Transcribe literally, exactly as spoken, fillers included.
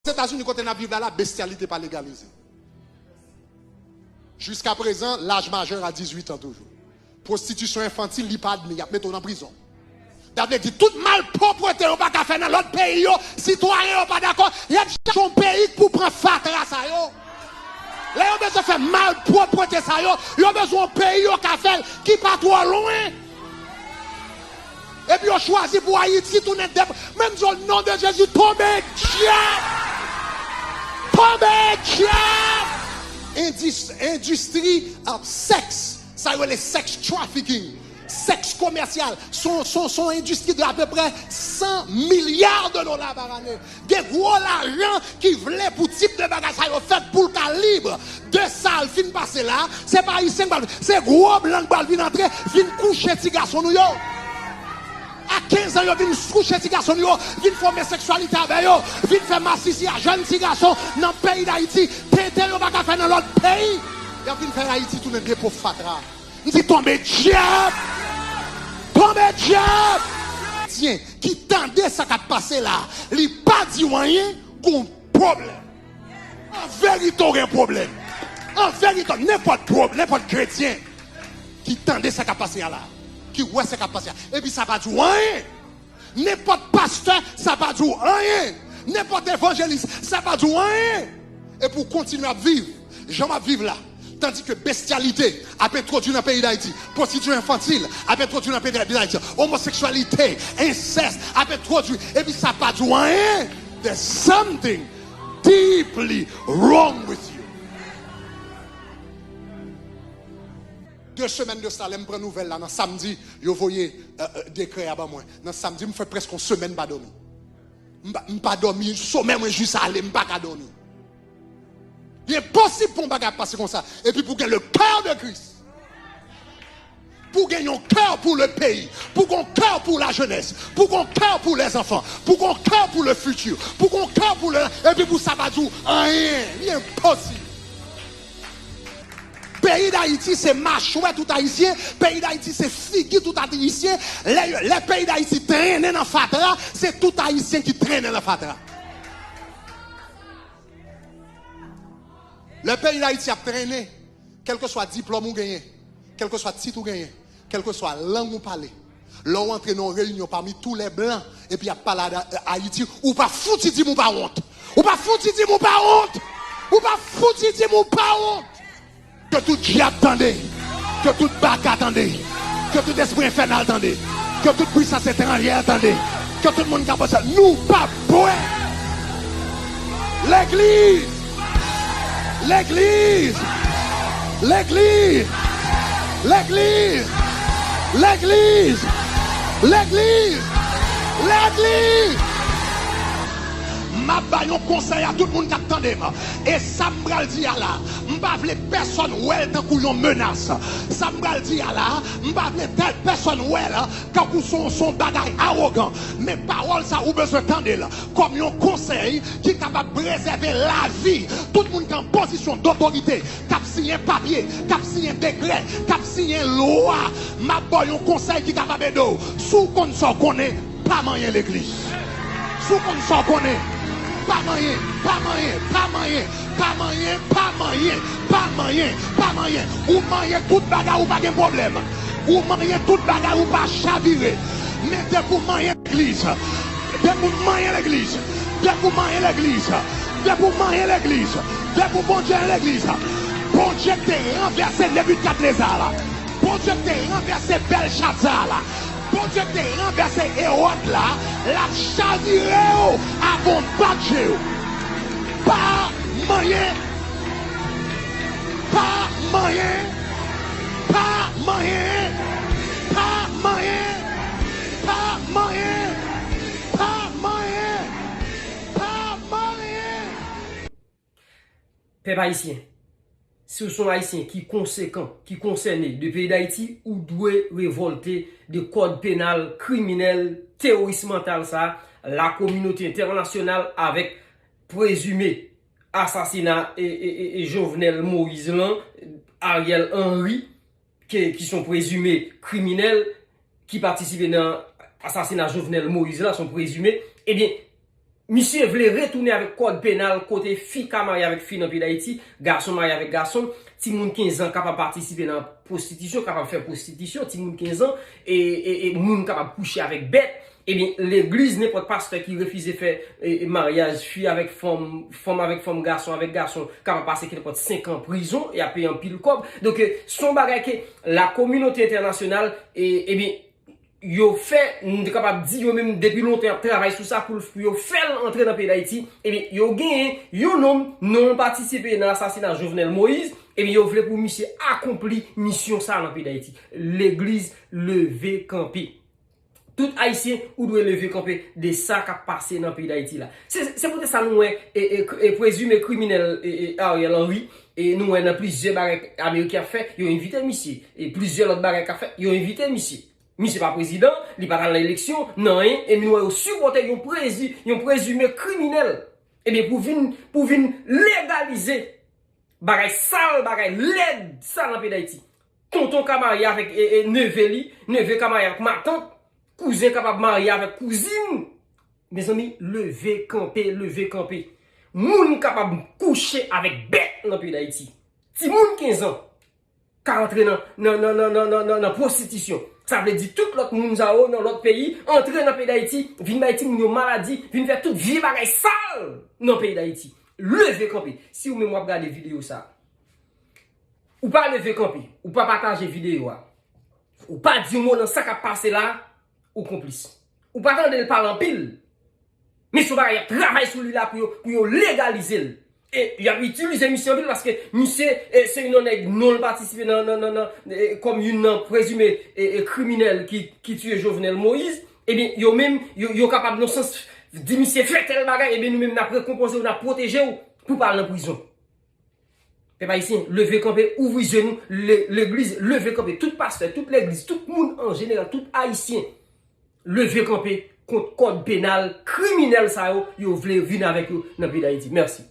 Ozetazini kote n ap viv la, la, bestyalite pa legalize. Jiskaprezan, laj majè a dizuit an toujou. Pwostitisyon enfantil, li pa admi, y ap mete w nan prizon. Sa vle di, tout malpwòpte yo pa ka fè nan lòt peyi yo, sitwayen yo pa dakò, y ap chache yon peyi k pou pran fatra sa yo. Lè yo bezwen fè malpwòpte sa yo, yo bezwen yon peyi yo ka fè l ki pa twò lwen. Epi yo chwazi pou Ayiti tounen dep. Men m di w, non de Jezi, tonbe dyab! Tonbe dyab! Endis-, endistri, uh, sèks, sa yo rele sex trafficking, sèks komèsyal, se yon, se yon, se yon endistri de apeprè san milya de dola pa ane. Gen gwo lajan ki vle pou tip de bagay sa yo fèt pou l ka lib. De sa l fin pase la, se pa Ayisyen k pral, se gwo blan k pral vin antre, vin kouche ti gason nou yo. A kenz an, yo vin kouche ti gason nou yo, vin fè omoseksyalite avè yo, vin fè masisi a jèn ti gason nan peyi Dayiti. Tenten yo pa ka fè nan lòt peyi. Y ap vin fè Ayiti tounen depo fatra. M di, tonbe dyab! Tonbe dyab! Kretyen ki tande sa k ap pase la, li pa di w anyen, gon pwoblèm. An verite, w gen pwoblèm. An verite, nenpòt pwob-, nenpòt kretyen ki tande sa k ap pase a la, ki wè sa k ap pase a, epi sa pa di w anyen. Nenpòt pastè, sa pa di w anyen. Nenpòt evanjelis, sa pa di w anyen. Epi w kontinye ap viv jan w ap viv la. Tandike bestyalite ap entwodui nan peyi Dayiti, pwostitisyon enfantil ap entwodui nan peyi Dayiti, omoseksyalite, ensès ap entwodui, epi sa pa di w anyen. There's something deeply wrong with you. De semèn de sa, lè m pran nouvèl la, nan samdi, yo voye, euh, euh, dekrè a ban mwen. Nan samdi, m fè prèske yon semèn m pa dòmi. M pa, m pa dòmi, somèy mwen jis ale, m pa ka dòmi. Li enposib pou yon bagay ap pase konsa. Epi pou gen le cœur de Christ. Pou gen yon kè pou le peyi. Pou gen yon kè pou la jeunesse. Pou gen yon kè pou les enfants. Pou gen yon kè pou le futur. Pou gen yon kè pou le, epi pou sa pa di w anyen. Li enposib. Peyi Dayiti se machwè tout Ayisyen, peyi Dayiti se figi tout Ayisyen. Lè, lè peyi Dayiti trennen nan fatra, se tout Ayisyen ki trennen nan fatra. Lè peyi Dayiti ap trennen, kèlkeswa diplòm ou genyen, kèlkeswa tit ou genyen, kèlkeswa lang ou pale, lè w antre nan yon reyinyon pami tou lè blan, epi y ap pale a, a Ayiti, ou pa fouti di m ou pa wont. Ou pa fouti di m ou pa wont. Ou pa fouti di m ou pa wont. Ke tout dyab tande. Ke tout baka tande. Ke tout espri enfènal tande. Ke tout pwisans etranjè tande. Ke tout moun k ap panse nou p ap bwè. Legliz! Legliz! Legliz! M ap ba yon konsèy a tout moun k ap tande m. E sa m pral di a la, m pa vle pèsonn wè l tankou yon menas. Sa m pral di a la, m pa vle tèl pèsonn wè l tankou se yon, se yon bagay awogan. Men pawòl sa ou bezwen tande l kòm yon konsèy ki kapab prezève lavi tout moun ki an pozisyon dotorite, k ap siyen papye, k ap siyen dekrè, k ap siyen lwa. M ap ba w yon konsèy ki kapab ede w. Si w konn sa w konnen, pa manyen legliz. Si w konn sa w konnen, pa manyen, pa manyen, pa manyen, pa manyen, pa manyen, pa manyen, pa manyen. Ou manyen tout bagay, ou pa gen pwoblèm. Ou manyen tout bagay, ou pa chavire. Men depi w manyen legliz, depi w manyen legliz, depi w manyen legliz, depi w manyen legliz, depi w Bondye legliz, Bondye te ranvèse Nebikadneza la. Bondye te ranvèse Bèlchazar la. Bondye te ranvèse Ewòd la. L ap chavire w avan w bat je w. Pa manyen. Pa manyen. Pa manyen. Pa manyen. Pa manyen. Pa manyen. Pa manyen. Pèp ayisyen, si w se yon Ayisyen ki konsekan, ki konsène de peyi Dayiti, ou dwe revòlte de kòd penal kriminèl, teworis mantal sa a, lakominote entènasyonal avèk prezime asasina e, e, e, e Jovenel Moïse lan, Ariel Henry, ke, ki se yon prezime kriminèl, ki patisipe nan asasina Jovenel Moïse la, se yon prezime, ebyen, Misye vle retounen avèk kòd penal kote fi ka marye avèk fi nan peyi Dayiti, gason marye avèk gason, timoun kenz an kapab patisipe nan pwostitisyon, kapab fè pwostitisyon, timoun kenz an, e, e, e moun kapab kouche avèk bèt. Ebyen, legliz, nenpòt pastè ki refize fè e, e, maryaj fi avèk fanm, fanm avèk fanm, gason avèk gason, kapab pase ki nenpòt senk an prizon, y ap peye anpil kòb. Donk, e, se yon bagay ke la kominote entènasyonal, e, ebyen, yo fè, m te kapab di yo menm depi lontan y ap travay sou sa pou, pou yo fè l antre nan peyi Dayiti. Ebyen, yo genyen yon nonm, non l patisipe nan asasina Jovenel Moïse. Ebyen, yo vle pou misye akonpli misyon sa nan peyi Dayiti. Legliz leve kanpe. Tout Ayisyen, ou dwe leve kanpe de sa k ap pase nan peyi Dayiti la. Se, se poutèt sa nou wè e, e, e prezime kriminèl e, e Ariel Henry, e nou wè nan plizyè bagay Ameriken ap fè, yo envite misye. E plizyè lòt bagay k ap fèt, yo envite misye. Misye pa prezidan, li pa t al nan eleksyon, nan anyen, e nou wè yo sipòte yon prezi, yon prezime kriminèl. Ebyen, pou vin, pou vin legalize bagay sal, bagay lèd sa nan peyi Dayiti. Tonton ka marye avèk e, e, neve li, neve ka marye avèk matant, kouzen kapab marye avèk kouzin. Mezanmi, leve kanpe, leve kanpe. Moun kapab kouche avèk bèt nan peyi Dayiti. Timoun kenz an ka antre nan, nan, nan, nan, nan, nan, nan, nan pwostitisyon. Sa vle di tout lòt moun sa yo nan lòt peyi antre nan peyi Dayiti, vin bay timoun yo maladi, vin fè tout vye bagay sal nan peyi Dayiti. Leve kanpe. Si ou menm w ap gade videyo sa, ou pa leve kanpe, ou pa pataje videyo a, ou pa di yon mo nan sa k ap pase la, ou konplis. Ou pa tande l pale anpil. Men se yon bagay y ap travay sou li la pou yo, pou yo legalize l. E y ap itilize misye anpil paske misye, e, se youn nan nèg non l patisipe nan, nan, nan, nan, e, kòm youn nan prezime e, e, kriminèl ki, ki tiye Jovenel Moïse. Ebyen, yo menm, yo, yo kapab nan sans di misye fè tèl bagay, ebyen nou menm n ap rekonpanse w, n ap pwoteje w pou pa al nan prizon. Pèp ayisyen, leve kanpe, ouvri zye nou, le, legliz, leve kanpe, tout pastè, tout legliz, tout moun an jeneral, tout ayisyen, leve kanpe kont kòd penal kriminèl sa yo, yo vle vin avèk yo nan peyi Dayiti. Mèsi.